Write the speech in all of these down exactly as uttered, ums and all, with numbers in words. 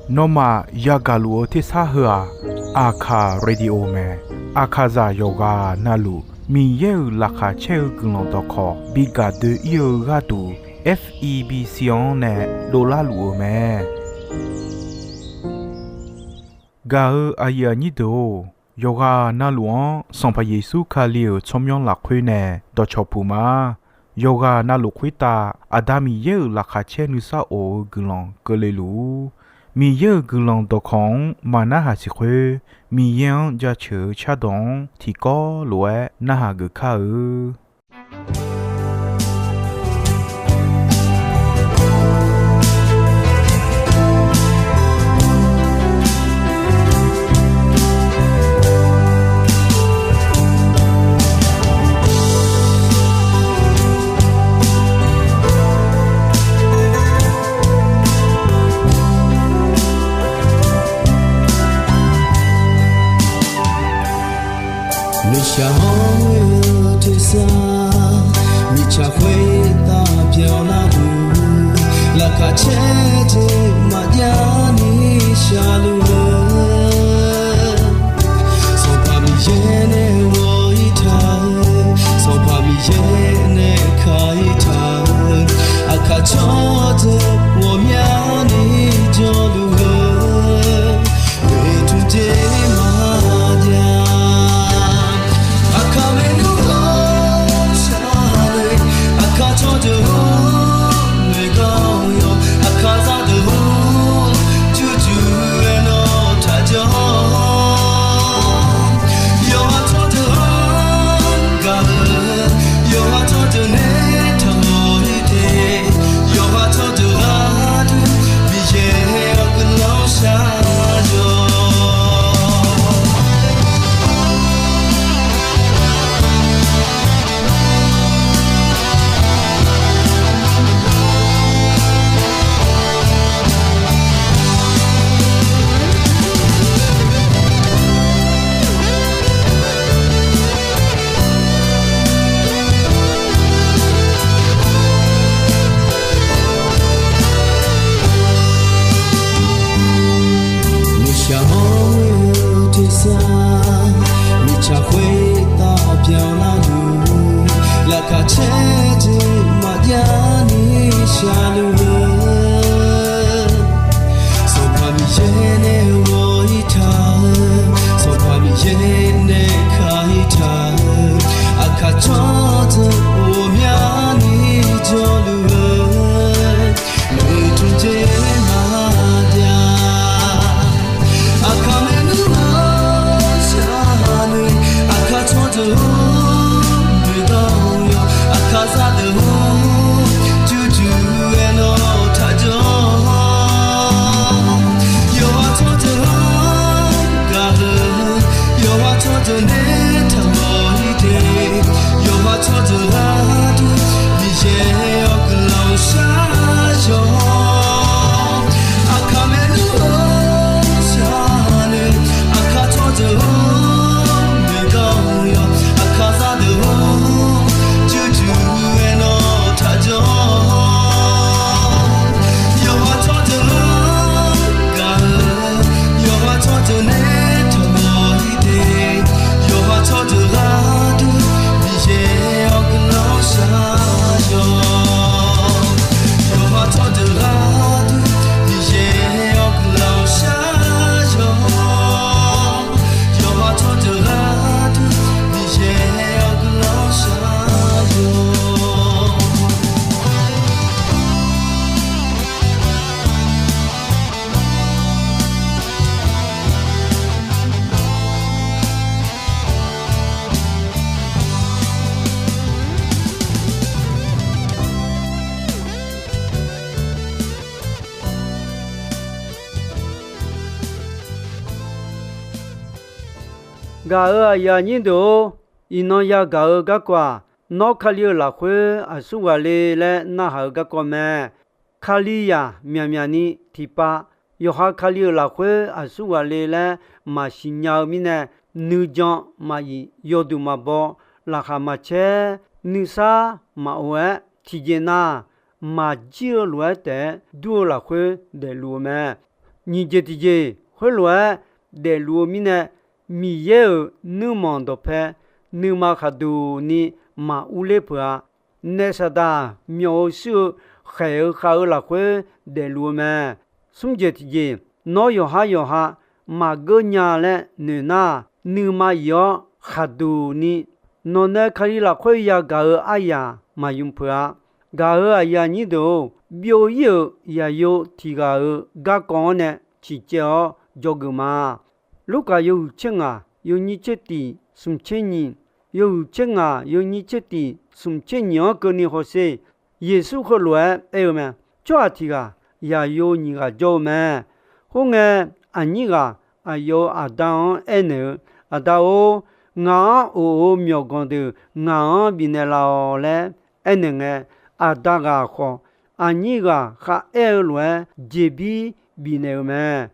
Nawmaf yagaq luf-eu tersar heu-aq, Aqkaq Radio mae. Aqkaqzaq yawqghaq navluf Miqyaer-euq laqkhaq caer-eu guiqlanq dawqkawq bi gaq doe-ir-eu gharduq, F E B C-anr nae dovlar luf-eu mae. Gaq-eu aqyuif aqnyir deuq-or, yawqghaq navluf-anr Sanqpaq Yeqsur Kali-euq tsawrmyanr lafkhoer nae dawqcawq puq ma. Yawqghaq navluf khoertav Aqda Miqyaer-euq laqkhaq caer nuisar of-eu guiqlanq keuvle luf-ur. Miqyaer-euq guiqlanq dawqkawq-anr maqnarhaq siq khoer, Miqyaer-anr jaceuq-eu cardawq-anr tiqkawv lof-aer narhaq geuf kar-eu. Nuishaq hawr-eu tersar, mirtsaq khoertav byanlar-eu, laqkhaq caer jeq maqjav ni shaqluf-eu, Sanqpaq Miqyaer nae ghawq-ir taq-eu, Sanqpaq Miqyaer nae ka-ir taq-eu, aqkaq tsawrdeuq ghawqmyani jawrluf-eu, oeqtmq jeq maqjav. Aqkaq maernmr ghawqshaq le, aqkaq tsawrdeuq-or, noeqganq yawq, aqkaq zaqdeuq-or, jurjur-aer nawr taqjawr. Yawqha tsawrdeuq-anr gaq-eu, yawqha tsawrdeuq nae taqmawf-ir te, yawqha tsawrdeuq gharduq Miqyaer-awr guiqlanq shar-awq. Nuishaq hawr-eu tersar, mirtsaq khoertav byanlar-eu, laqkhaq caer jeq maqjav ni shaqluf-eu, Sanqpaq Miqyaer nae ghawq-ir taq-eu, Sanqpaq Miqyaer nae ka-ir taq-eu, aqkaq tsawrdeuq ghawqmyani jawrluf-eu, oeqtmq jeq maqjav. Aqkaq maernmr ghawqshaq le, aqkaq tsawrdeuq-or, noeqganq yawq, aqkaq zaqdeuq-or, jurjur-aer nawr taqjawr. Yawqha tsawrdeuq-anr gaq-eu, yawqha tsawrdeuq nae taqmawf-ir te, yawqha tsawrdeuq gharduq Miqyaer-awr guiqlanq shar-awq. Aqkaq maernmr ghawqshaq le, aqkaq tsawrdeuq-or, noeqganq yawq, aqkaq zaqdeuq-or, jurjur-aer nawr taqjawr. Yawqha tsawrdeuq-anr gaq-eu, yawqha tsawrdeuq nae taqmawf-ir te, yawqha tsawrdeuq gharduq Miqyaer-awr guiqlanq shar-awq. Yawqha tsawrdeuq gharduq Miqyaer-awr guiqlanq shar-awq. Yawqha tsawrdeuq gharduq Miqyaer-awr guiqlanq shar-awq. Gaq-euq aqyuif aqnyir deuq-or, iqnan yagaq-eu garkawv-aq, Nawr Kali-euq lafkhoer aqsurghaq le laer narhaq-eu garkawv mae. Kalizaq myaqmyaq ni tiqpav, yawqha Kali-euq lafkhoer aqsurghaq le laer maqsiq nya-eu mirnae, nuijan maqyif, yawduq maqbaw, laqkhaq maqcaer, nuisar maqof-aer tiqjeq nav maqjir-eu lof-aer taef-aer dur-eu lafkhoer daefluf-eu mae. Nyiq jeq tiqjeq khoerlof-aer daefluf-eu mirnae, Miqyaer-euq nuirmanq dawqpae nuima khaqduq ni maqurler peuq-a. Naef Saqdaq myawf-eu shuir-eu khaeq-eu khav-eu lafkhoer daefluf-eu mae. Smr jeq tiqjeq, nawr yawqhar yawqha maqgeur nya laer noeq nar, nuima iq-awr khaqduq ni nawq nae Kali lafkhoer yagaq-eu aryaq maqymq peuq-a. Gaq-euq aqyuif aqnyir deuq-or, byov-ir-euq yaqyo tiq ghaq-euq garkawv-anr nae ciqcaev-awr dzawgeuf ma. Lurkaf yawhuiq tser ngaq yawnyir tser tiq smq tser nyiq, yawhuiq tser ngaq yawnyir tser tiq smq tser nyiq-anr keuvni hawsher. Yeqsur heulof-aer aer-eu mae. Tsawrhaq tiq ghaq yaqyo nyiq ghaq jawr-eu mae. Khoerngae, aqnyir ghaq aqyawf-euq aqda-anr aernaeq-eu, Aqda-or, ngaq-anr of-eu myawqganq deuq ngaq-anr bifnaeq laf-awq laer aernaeq ngae, aqda ghaq khawf, aqnyir ghaq kharaer-eu lof-aer jeqbir bifnaeq-euq mae.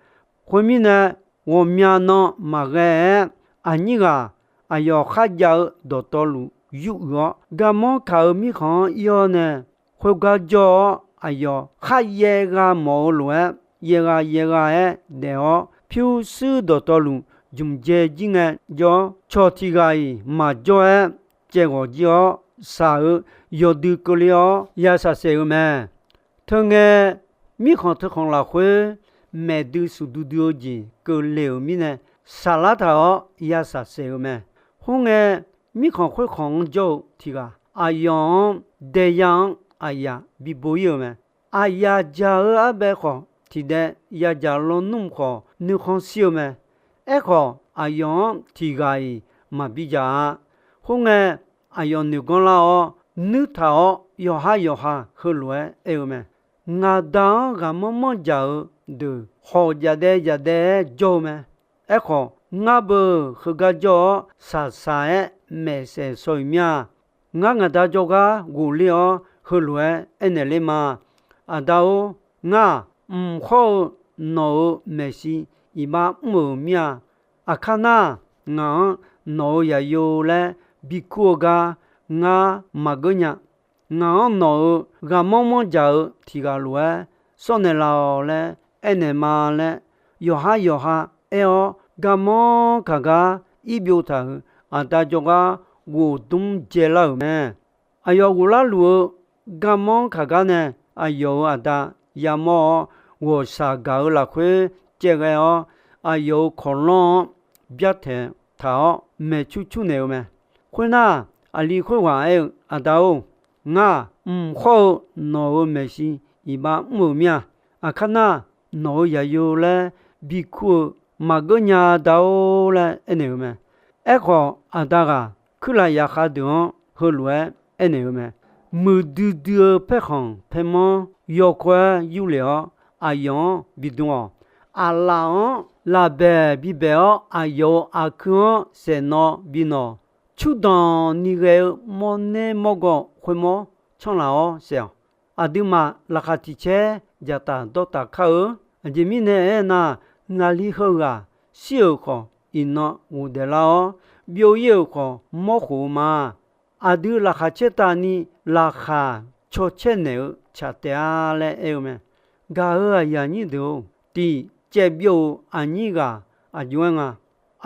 Khoermirnae, ghawqmya nan maqghae-aer, aqnyir ghaq aqyawf kharjav-eu dawqtawvluf yuruiq-awr, garmanr kaq-eu mirkhanq-anr ir-awr nae, khoergar jawr-awr, aqyawf kharyaer gha mawf-eu lof-aer, yaer gha yaer gha-aer daef-awr, pyurshuir dawqtawvluf jmq dzae jir ngae jawr-awr, cawq tiq ghaq-iq maqjawr-aer caevghawq jir-awr, shaq-eu yawdui keuvle-awr ya shaq saef-eu mae. Teungae, mirkhanq teukhanq lafkhoer maeqdui suqdui dui-eu jeq keuvle-euq mirnae, saflar taq-awr ya shaq saef-eu mae. Khoerngae, mirkhanq khoerkhanq-anr jawr-eu tiq ghaq aqyawf-anr daeya-anr aqyaf bibo-ir-euq mae. Aqyaf jaq-eu arbae khawf, tiqdaev yadzaq lawnmr khawf nuikhanr shir-eu mae. Aerkhawf, aqyawf-anr tiq ghaq-iq maqbi jaq-a. Khoerngae, aqyawf noeq ganr lar-awr, nuir taq-awr yawqhar yawqha heulof-aer aer-eu mae. Ngaq Da-anr ghaqmanr manr jaq-eu deuq hawq jafdaev jafdaev-aer jawr-eu mae. Aerkhawf, ngar beu heugar jawr-awr, shaqshaq-aer maeqsaef shaw-iq mir-a. Ngar ngaq Da jawrgar ghofler-awr, heulof-aer aernaeq ler ma. Aqda-or, ngar-aq, mq khawr-eu nawq-euq maeqshi iq bar mr-euq mir-a. Aqkar nar, ngaq-anr nawq-euq yaqyo laer bikur-eu gar ngar maqgeur nya. Ngaq-anr nawq-euq ghaqmanr manr jaq-eu tiq ghaq lof-aer sawr naeqlaf-awq laer aernaeq ma laer, yawqhar yawqha aer-awr, garmanr kaq gar ir byov taq-euq Aqda jawrgar ghofdmr dzaelar-euq mae. Aqyawf ghoflar luf-eu garmanr kaq gar nae, aqyawf-euq aqda yamawr-awr, ghawqshaq gaq-eu lafkhoer caevghae-awr, aqyawf-euq kawqlanr-anr byartaeq taq-awr maeqcur cur naeq-eu mae. Khoernar, aqli khoerghaq aer-eu, Aqda-or, ngar-aq, mq khawr-eu nawq-euq maeqshi iq bar mr-euq mir-a. Aqkar nar, nawq-euq yaqyo laer bikur-eu maqgeur nya Da-or laer aernaeq-eu mae. Aerkhawf, aqda ghaq kuirlaf yaqkhav deuq-anr heulof-aer aernaeq-eu mae. Muiqdui dui-eu paerkhanq paermanr yawkawr-aer yurlef-awr, aqyawf-anr bidm-awq. Aqlaf-anr lafbaeq bibaeq-awr, aqyawf-euq aqkuir-anr saeqnawv binawq. Curdanq ni ghae-eu mawrner mawrgawv khoermawr canrlaf-awr saef-awq. Aqduimaf laqkhaq tiq caer dzaqtaf dawrtaf kar-eu. Aqjeq mirnae aernar, ngaqli heughaq shir-euq khawf, iqnan ghofdaef lar-awr, byov-ir-euq khawf, mawrkhof-eu ma. Aqdui laqkhaq caertavni laqkhaq caw caer naeq-eu tsaq taef-a laer aer-eu mae. Gaq-euq aqyuif aqnyir deuq-or, tiq caev byov-euq aqnyir ghaq aqjox-aer nga.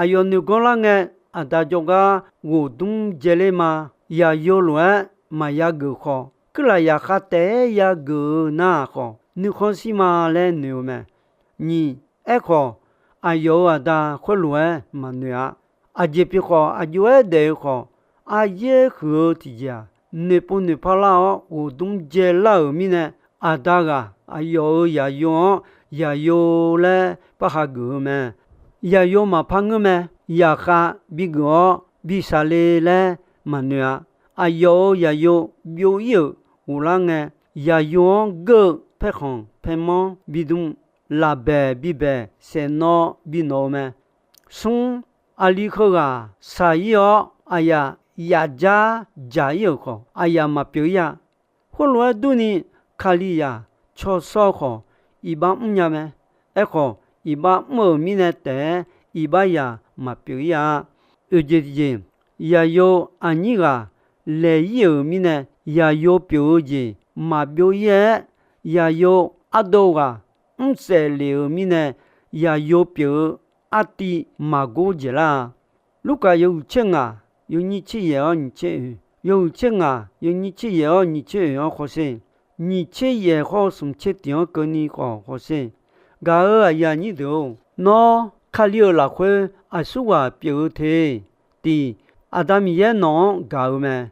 Aqyawf noeq ganr lar ngae, Aqda jawrgar ghofdmr dzaeler ma. Yaqyo lof-aer maqya geuf khawf, kuirlaf yaqkhav taef-aer ya geuf-eu nar khawf, nuikhanr shir ma laer noeq-eu mae. Nyiq, aerkhawf, aqyawf-euq aqda khoerlof-aer maqnoeq-a. Aqjeq pyeuf khawf, aqjox-aer daef-eu khawf, aryaer huiq-eu tiqjeq-aq, noeqpov noeqpar lar-awr ghofdmr dzaelar-euq mirnae, aqda ghaq aqyawf-euq yaqyo-anr yaqyo laer parhageuf-eu mae. Yaqyo maqpar ngeur mae. Yaqkhav bigeuf-awr bi saqle laer maqnoeq-a. Aqyawf-euq yaqyo byov-ir-euq ghoflar ngae, yaqyo-anr geur-eu paerkhanq paermanr bidm, lafbaeq bibaeq saeqnawv binawq-eu mae. Smr, aqli heughaq shaq-ir-awr aqyaf yaf jar dzaq-ir-euq khawf, aqyaf maqpyeuf-ir-a. Khoerlof-aer durni, Kalizaq cawshawr khawf, iq bar mrnya mae. Aerkhawf, iq bar mr-euq mirnae taef-aer iq bar yaq maqpyeuf-ir-a. Oeq jeq tiqjeq, yaqyo aqnyir ghaq laeq-ir-euq mirnae, yaqyo pyeuf-eu jeq maqbyov-ir-aer, yaqyo ardov ghaq mrsaef lef-euq mirnae, yaqyo pyeuf-eu artiv maqgor dzaeqlar-a. Lurkaf yawhuiq tser ngaq, yawnyir tser yaef-awr nyiq tser oeq, yawhuiq tser ngaq, yawnyir tser yaef-awr nyiq tser oeq-anr khawsher, nyiq tser yaef khawr-eu smq tser tiq-anr keuvni khawf khawsher. Gaq-euq aqyuif aqnyir deuq-or, nawr Kali-euq lafkhoer aqsurghaq pyeuf-eu te. Tiq, Aqda Miqyaer nawq-anr gaq-eu mae.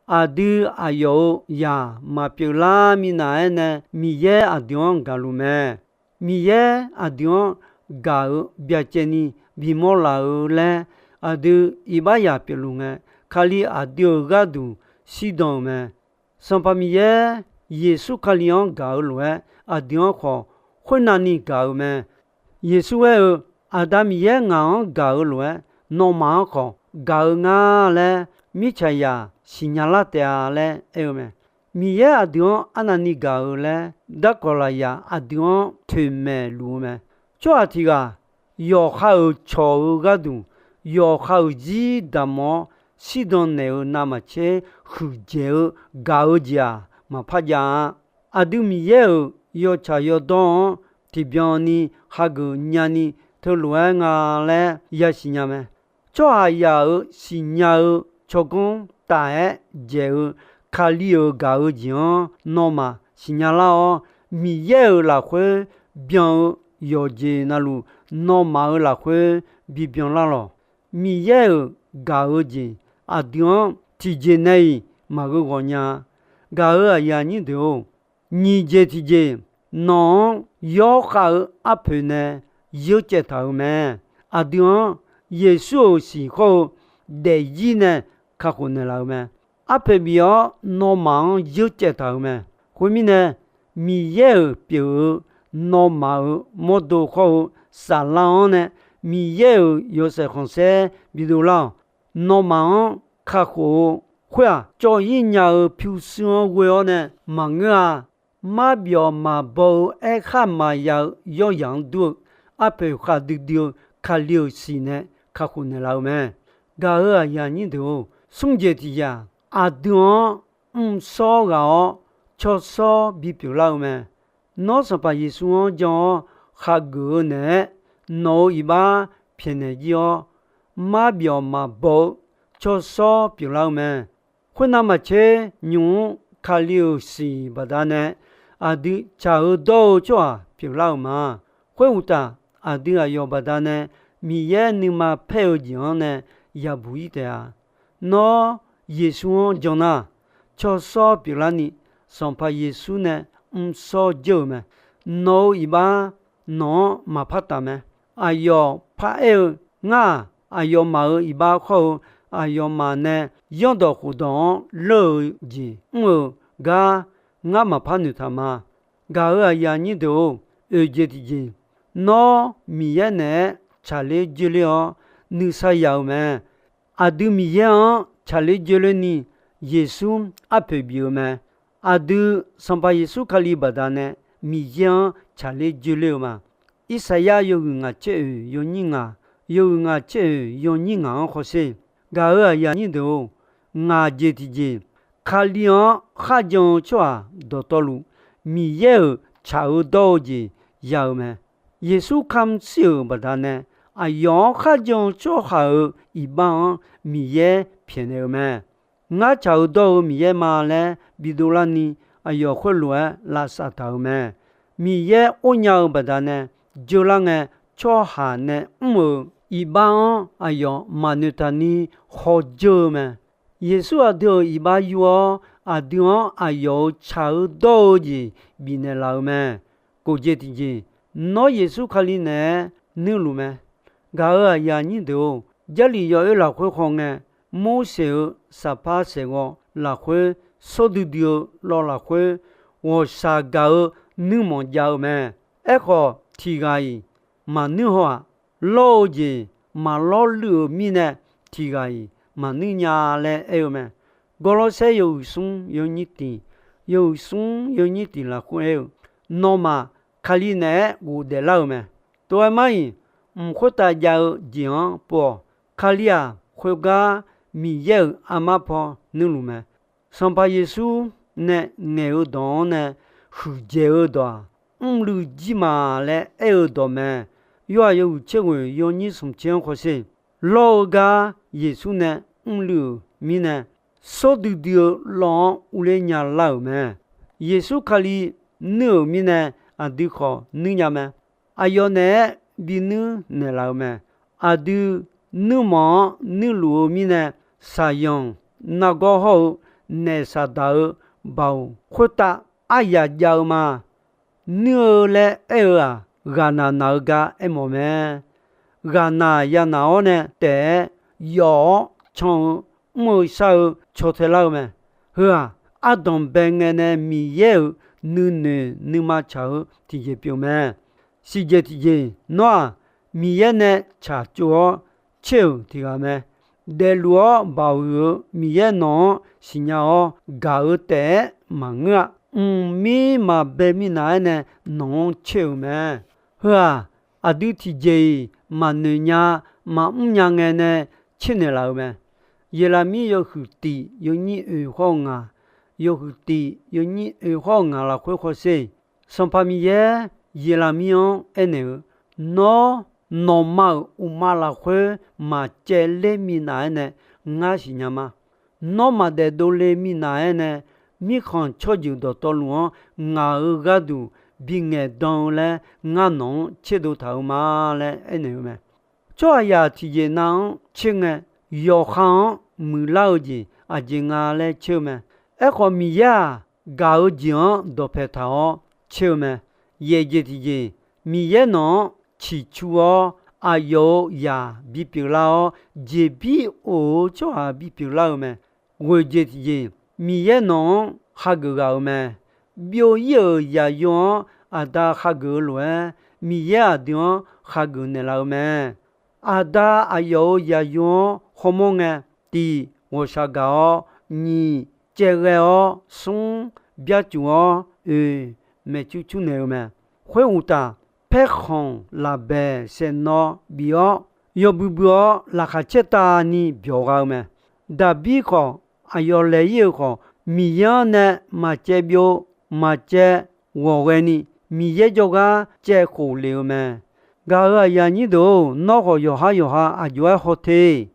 Aqdui aqyawf-euq zaq maqpyeuf lar minav-aer nae Miqyaer aqdui-anr gaqluf mae. Miqyaer aqdui-anr gaq-euq byacaevni bimawr laf-eu laer aqdui iqbaxzaq pyeufluf ngae, Kali aqdui-euq gharduq shirdan-euq mae. Sanqpaq Miqyaer Yeqsur Kali-anr gaq-eu lof-aer aqdui-anr khawf khoernavni gaq-eu mae. Yeqsur aer-eu, Aqda Miqyaer ngaq-anr gaq-eu lof-aer, nawmaf-anr khawf gaq-eu nga laer mirtsaqzaq siqnya lar taef-a laer aer-eu mae. Miqyaer aqdui-anr arnavni gaq-eu laer darkawq lafyaq aqdui-anr toeqmaeq luf-eu mae. Tsawrhaq tiq ghaq yawqha-euq cawq-eu gharduq, yawqha-euq zir damq-awr shirdan naeq-eu navmaqtser huiqdzaeq-eu gaq-eu jeq-aq, maqpar jav-a. Aqdui Miqyaer-euq yawtsaq yawdawr-anr tiqbyan ni hageuf nyani teulof-aer nga laer yasiq nya mae. Tsawrhaqzaq-euq siqnya-eu tsawrganr taf-aer dzaeq-eu Kali-euq gaq-eu jeq-anr nawmaf siqnya lar-awr, Miqyaer-euq lafkhoer byan-eu yawqjeq navluf, nawmaf-euq lafkhoer bibyan lar lawq. Miqyaer-euq gaq-eu jeq aqdui-anr tiqjeq nae-iq maqgheu ghawqnya-a. Gaq-euq aqyuif aqnyir deuq-or, nyiq jeq tiqjeq, nawq-anr yawkhav-eu arpoeq nae yeurcaev taq-euq mae. Aqdui-anr Yeqsur-euq siq hawr-eu daefzir nae kakhof naeqlaf-eu mae. Arpoeq bif-awr nawmaf-anr yeurcaev taq-euq mae. Khoermirnae, Miqyaer-euq pyeuf-eu nawmaf-euq mawrdo hawr-eu saflar-anr nae Miqyaer-euq yawshaef khanqsaer bidov lar-awq. Nawmaf-anr kakhof-eu khoer-aq, cawv-ir nya-eu pyurshuir-anr ghoe-awr nae maqngeur-a. Marbyawf maqbaw-eu aerkhar maqya-eu yawryaq-anr dur-eu arpoeq khavdui dui-eu Kali-euq siq nae kakhof naeqlaf-eu mae. Gaq-euq aqyuif aqnyir deuq-or, smr jeq tiqjeq-aq, aqdui-anr mrshawr ghaq-awr tsawrshawr bipyeuf lar-eu mae. Nawr Sanqpaq Yeqsur-anr jan-awr khageuf-eu naeq-aer, nawq-euq iqbax pyaeqnaeq jir-awr, marbyawf maqbaw-eu tsawrshawr pyeuflar-eu mae. Khoernav maqtser, nymq-mr Kali-euq siq baqdanae aqdui tsaq-eu dawr-eu tsawrhaq pyeuflar-euq ma. Khoeruqtaf, aqdui aqyawf baqdanae Miqyaer nuima paer-eu jeq-anr nae yabuq-ir taef-a. Nawr Yeqsur-anr jan nar, tsawrshawr pyeuflarni Sanqpaq Yeqsur nae mrshawr dzeur-euq mae. Nawq-euq iqbax nawq-anr maqpar taf mae. Aqyawf paraer-eu, ngar-aq, aqyawfmaf-euq iqbax hawr-eu aqyawfmaf nae zanrdawq khofdawq-anr leur-eu jeq mr-eu gar ngar maqpar noeqtaq ma. Gaq-euq aqyuif aqnyir deuq-or, oeq jeq tiqjeq, nawr Miqyaer naeq-aer tsaqler dzoerler-awr nuisar ya-eu mae. Aqdui Miqyaer-anr tsaqler dzoerlerni Yeqsur arpoeq bif-eu mae. Aqdui Sanqpaq Yeqsur Kali baqdanae Miqyaer-anr tsaqler dzoerler-eu ma. Irsaqyar yawhuiq ngaq caer oeq yawnyir ngaq, yawhuiq ngaq caer oeq yawnyir ngaq-anr hawsher. Gaq-euq aqyuif aqnyir deuq-or, ngaq jeq tiqjeq, Kali-anr kharjan-eu tsawrhaq dawqtawvluf, Miqyaer-euq tsaq-eu dawr-eu jeq ya-eu mae. Yeqsur kamq shir-euq baqdanae, aqyawf-anr kharjan-eu tsawrhaq-euq iqbax-anr Miqyaer pyaeqnaeq-eu mae. Ngar tsaq-eu dawr-eu Miqyaer ma laer bidov larni aqyawf khoerlof-aer lavsav taq-euq mae. Miqyaer or nya-eu baqdanae dzeurlar ngae, tsawrhaq nae mr-euq iqbax-anr aqyawf maqnoeq taqni hawdzeur-eu mae. Yeqsur aqdui-euq iqbax yur-awr, aqdui-anr aqyawf-euq tsaq-eu dawr-eu jeq bifnaeq laf-eu mae. Kof jeq tiqjeq, nawr Yeqsur Kali naeq-aer nuirluf mae. Gaq-euq aqyuif aqnyir deuq-or, Jarlif yawoer lafkhoer hawngae, Morseq-euq saqpar saeqghawv lafkhoer, shawr duidui-eu law lafkhoer, ghawqshaq gaq-eu nuirmanq jav-eu mae. Aerkhawf, tiq ghaq-iq maqnuir haw-aq, lawr-eu jeq maqlawr luiv-euq mirnae, tiq ghaq-iq maqnuir nya laer aer-eu mae. Gawrlawrsaer yawhuiq smr yawnyir tiq, yawhuiq smr yawnyir tiq lafkhoer aer-eu, nawmaf Kali naeq-aer ghofdaef lar-euq mae. Tov-aer mar-iq, mq khoertav jav-eu jeq-anr pov-awq. Kali-aq, khoergar Miqyaer-euq armar paw nuirluf mae. Sanqpaq Yeqsur nae ngaeq-eu dawq-anr nae huiqdzaeq-eu dawq-aq, mrluiv jir ma laer aer-eu dawq mae. Yorhaq yawhuiq tser ghoeq yawnyir smq tser-anr khawsher, lawr-eu gar Yeqsur nae mrluiv-euq mirnae, sawr duidui-eu lawv-anr urler nya lar-euq mae. Yeqsur Kali nuir-euq mirnae, aqdui khawf nuir nya mae. Aqyawf naeq-aer binuir naeqlaf-eu mae. Aqdui nuirmanq-anr nuirluf-eu mirnae, saqyanq nargawr hawr-eu naef Saqdaq-eu baoq khoertav aryaq jav-eu ma. Nuir-eu laer aer-eu-aq, ghaqnaq naq-eu gar aermawf mae. Ghaqnaq yanaq-awr nae taef-aer yawf-awr can-eu mr-eu shar-eu caw tae lar-eu mae. Heu-aq, ardanq bae ngae nae Miqyaer-euq nuinoeq nuima tsaq-eu tiqjeq pyeuf mae. Siqjeq tiqjeq, nawr-aq, Miqyaer nae tsaqtsov-awr caer-euq tiq ghaq mae. Daefluf-awr baoq huiq-eu Miqyaer nawq-anr siqnya-awr gaq-eu taef-aer maqngeur-a. Mqmir maqbae minav-aer nae nawq-anr caer-euq mae. Heu-aq, aqdui tiqjeq-iq maqnoeq nya, maqmr nya ngae nae caer naeqlaf-eu mae. Yeqlaqmir yawhuiq tiq yawnyir oeq hawr-eu ngaq, yawhuiq tiq yawnyir oeq hawr-eu ngaq lafkhoer khawsher, Sanqpaq Miqyaer Yeqlaqmir-anr aernaeq-eu, Nawr, nawqma-euq uqma lafkhoer maqcaevler minav-aer nae ngar siqnya ma. Nawr maqdaef dovle minav-aer nae, mirkhanq tsawrjeuq dawqtawvluf-anr ngaq-euq gharduq bingaeq dan-eu laer ngar nawq-anr tserdov taq-eu ma laer aernaeq-eu mae. Tsawrhaqzaq tiqjeq nav-anr caer ngae, yawqha-anr muiqlar-eu jeq aqjeq nga laer caer-eu mae. Aerkhawf, Miqyaer-aq, gaq-eu jeq-anr dawqpae taq-awr caer-eu mae. Yaeq jeq tiqjeq, Miqyaer nawq-anr ciqcur-awr, aqyawf-euq zaq bipyeuf lar-awr, jeqbir of-eu tsawrhaq bipyeuf lar-eu mae. Ghoeq jeq tiqjeq, Miqyaer nawq-anr hageuf ghaq-euq mae. Byov-ir-euq zaqyo-anr aqda hageuf-eu lof-aer, Miqyaer aqdui-anr hageuf naeqlaf-eu mae. Aqda aqyawf-euq zaqyo-anr hawmawr ngae, tiq, ghawqshaq gaq-awr, nyiq, caevghae-awr, smr, byarcuf-awr, oeq, maeqcur cur naeq-eu mae. Khoeruqtaf, paerkhanq lafbaeq saeqnawv bif-awr, yawbui bui-awr laqkhaq caertavni byawq gha-eu mae. Daqbir khawf, aqyawf laeq-ir-eu khawf, Miqyaer-anr nae maqcaev byov, maqcaev ghawqghaeni, Miqyaer jawrgar caevkhof lef-eu mae. Gaq-euq aqyuif aqnyir deuq-or, nawr khawf yawqhar yawqha aq jov-aer haw te.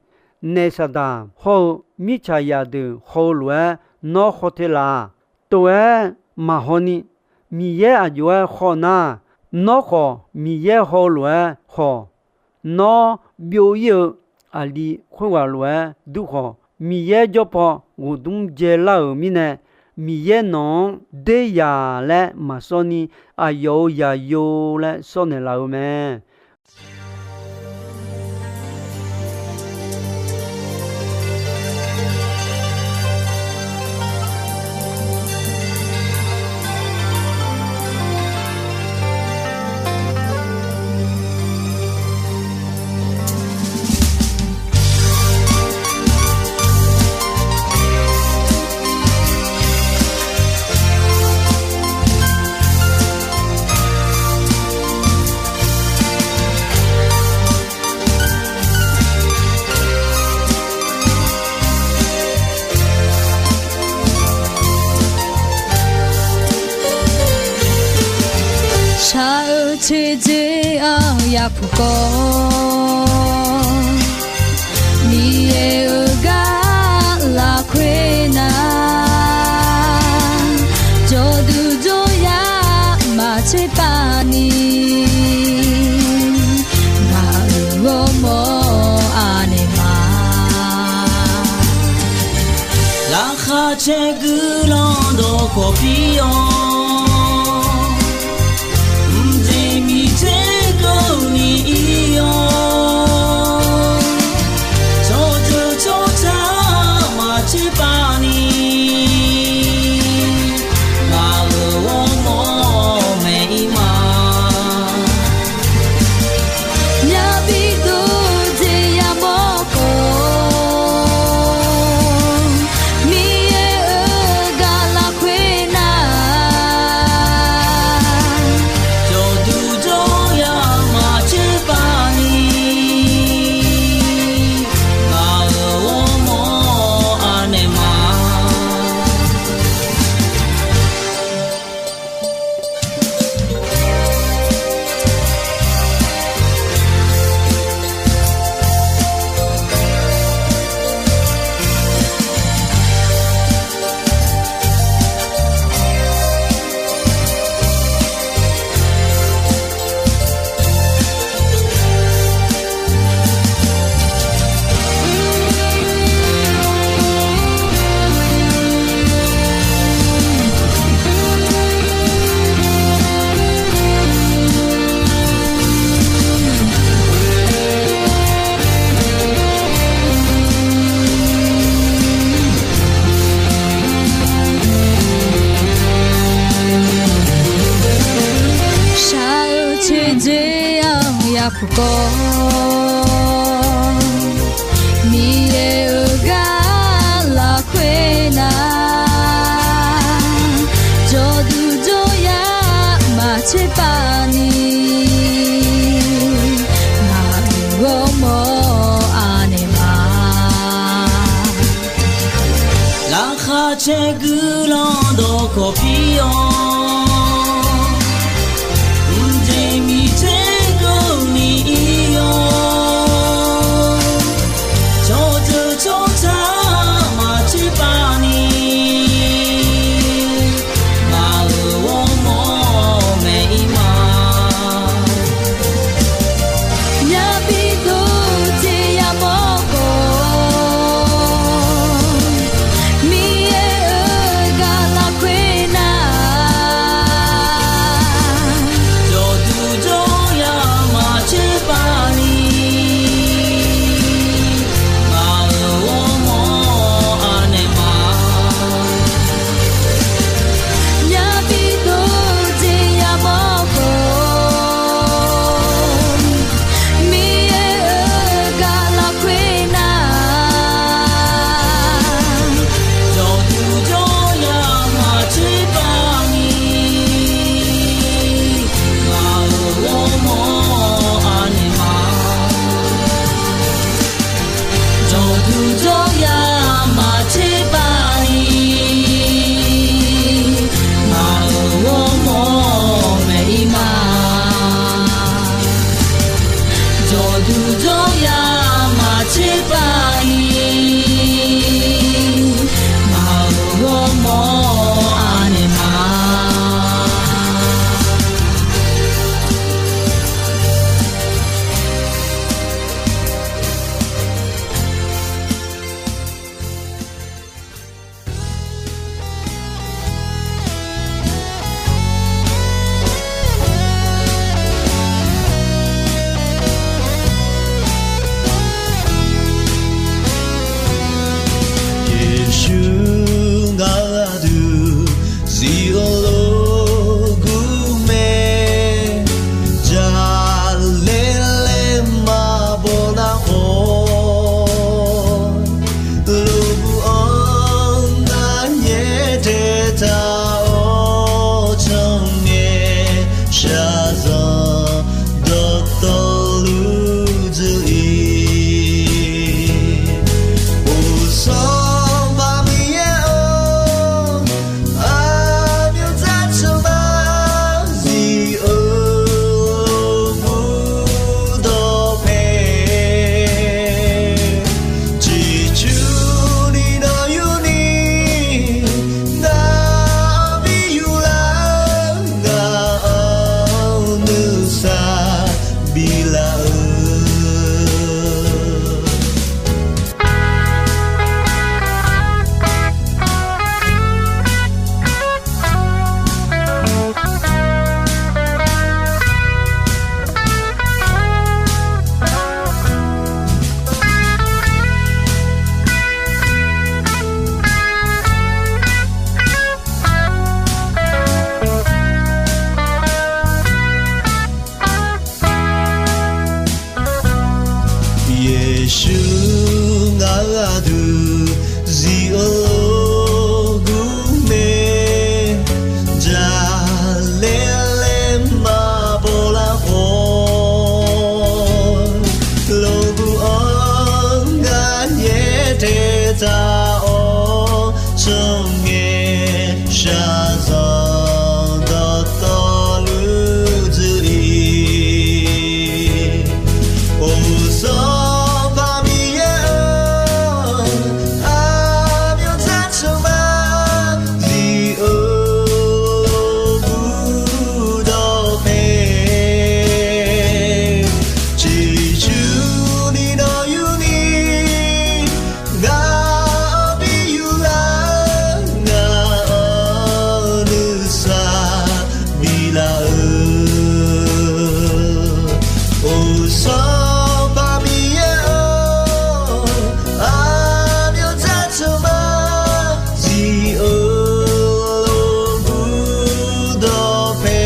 Naef Saqdaq hawr-eu mirtsaq zaqdeuq haw-eu lof-aer nawr haw te laf. Tov-aer maqhaw ni, Miqyaer aq jov-aer haw nar, nawr khawf Miqyaer haw-eu lof-aer haw. Nawr byov-ir-eu aqli khoerghaq lof-aer dur khawf, Miqyaer jawr paw ghofdmr dzae lar-euq mirnae, Miqyaer nawq-anr derzaq laer maqsawr ni, aqyawf-euq zaqyo laer sawr naeqlaf-eu mae. Shaq-eu teqdzer-anr yapuq kawv, Miqyaer-euq gar lafkhoer nar, jawrduq jawryar maqtser pav ni, ngaq-euq ghawrmawr aqnaeq ma. Laqkhaq caer guiqlanq dawqkawq pir-awr, mqjeq miqter keuvni ir-awr, tsawrjeuq tsawrca maqtser pav ni, ngaq-euq ghawrmawr maeq ir ma. Yabi dov jeq yamawr khawf, Miqyaer-euq gar lafkhoer nar, Jeq-anr yapuq kawv, Miqyaer-euq gar lafkhoer nar, jawrduq jawryar maqtser pav ni, ngaq-euq ghawrmawr anaeq ma. Laqkhaq caer guiqlanq dawqkawq pir-awr, mqjeq miqter keuvni ir-awr, cawqdeuq tsawrtaq maqtser pav ni, ngaq-euq ghawrmawr maeq ir ma. Yabi dov jeq yamawr khawf, Miqyaer-euq gar lafkhoer nar, jawqduq jawryar maqtser pav ni, ngaq-euq ghawrmawr anaeq ma. Yabi dov jeq yamawr khawf, Miqyaer-euq gar lafkhoer nar, jawqduq jawryar maqtser pav ni, ngaq-euq ghawrmawr anaeq ma. Jawqduq jawryar maqtser pav ni, ngaq-euq ghawrmawr maeq ir ma. Jawqduq jawryar maqtser pav ni, ngaq-euq ghawrmawr anaeq ma. Yeqsur ngaq-euq aqdui zif-eu lof gur mae, jaqlaer laer maqbaw nar khawf, lof gur-anr ngar nyaer taeq taq-awr, tsawrngae shaqzanq dawqtawvluf dzuif-ir. Uqsanr Baqmiqyaer-or, aqmyanr dzarceuq ma zif-eu lof gur dawqpae, ciqcurni nawq yurni ngaq-anr bi yuflar, ngaq-anr nuisar biflaf-eu. Yeqsur ngaq-euq aqdui zif-eu lof gur mae, jaqlaer laer maqbaw lar khawf, lof gur-anr ngar nyaer taeq taq-awr, tsawrngae shaqzanq dawqtawvluf dzuif-ir. Uqsanr Baqmiqyaer-or, aqmyanr dzarceuq ma zif-eu lof gur dawqpae, ciqcurni nawq yurni ngaq-anr bi yuflar, ngaq-anr nuisar biflaf-eu. Uqsanr Baqmiqyaer-or, aqmyanr dzarceuq ma zif-eu lof gur dawqpae,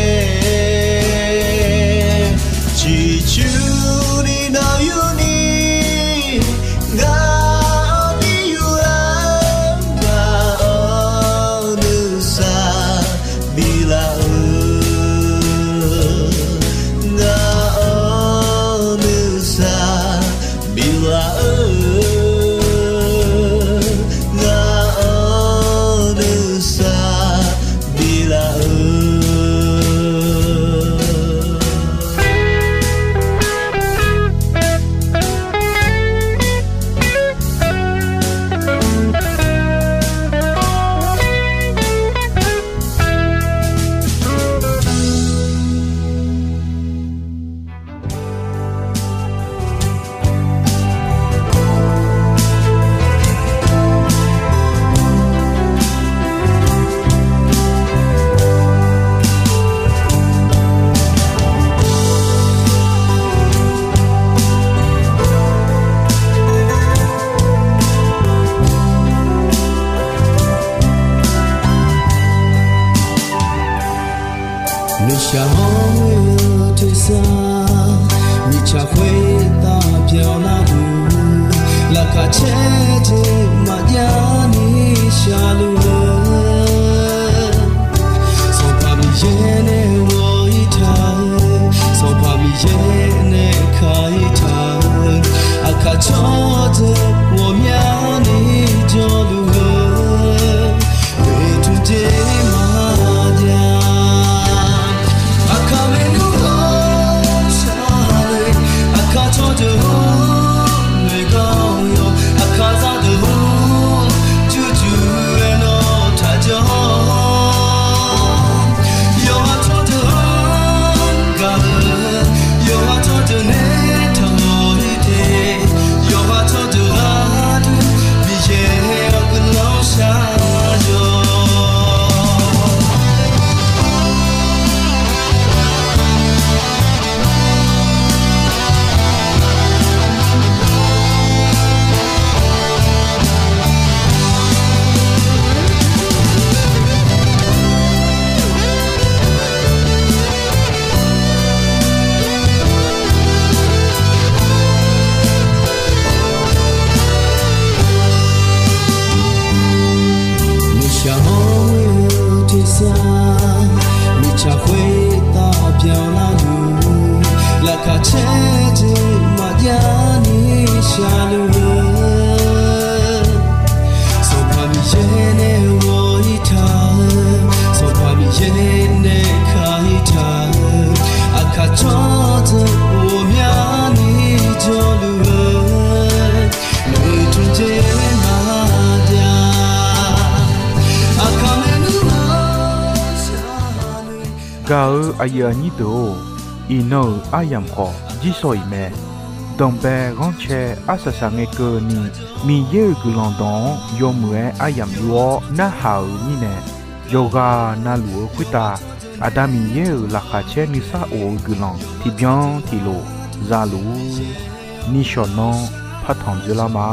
Tersar mirtsaq khoertav byanlar luf, laqkhaq caer jeq maqjav ni shaq luf-eu, Sanqpaq Miqyaer nae ghawq-ir taq-eu, Sanqpaq Miqyaer nae ka-ir taq-eu, aqkaq tsawrdeuq ghawqmyani jawrluf-eu, oeqtmq jeq maqjav. Aqkaq maernmr-anr shar-eu, aqkaq tsawrdeuq-anr noeqgawr yawq, aqkaq zaqdeuq-anr jurjur-aer nawr taqjawr. Yawqha tsawrdeuq-anr gaq-eu, yawqha tsawrdeuq nae taqmawf-ir te. Yawqha tsawrdeuq gharduq Miqyaer-anr guiqlanq shar-awq. Nuishaq-anr ghoe-eu tersar, mirtsaq khoertav byanlar luf, laqkhaq caer jeq maqjav ni shaq luf-eu, Sanqpaq Miqyaer nae ghawq-ir taq-eu, Sanqpaq Miqyaer nae ka-ir taq-eu, aqkaq tsawrdeuq ghawqmyani jawrluf-eu, oeqtmq jeq maqjav. Aqkaq maernmr-anr shar-eu, gaq-eu aqyuif aqnyir deuq-or, iqnan-euq aryamq khawf jirsawq iq mae. Danqbae ghanrcae arsaq saqngae keuvni, Miqyaer-euq guiqlanq dawq-anr yawmuiq-aer aryamq yur-awr narhaq-euq mirnae, yawqghaq navluf-eu khoertav Aqda Miqyaer-euq laqkhaq caer nuisar of-eu guiqlanq tiqbyan tiqlof za luf-ur. Nishawq nanr partanq dzeurlar ma.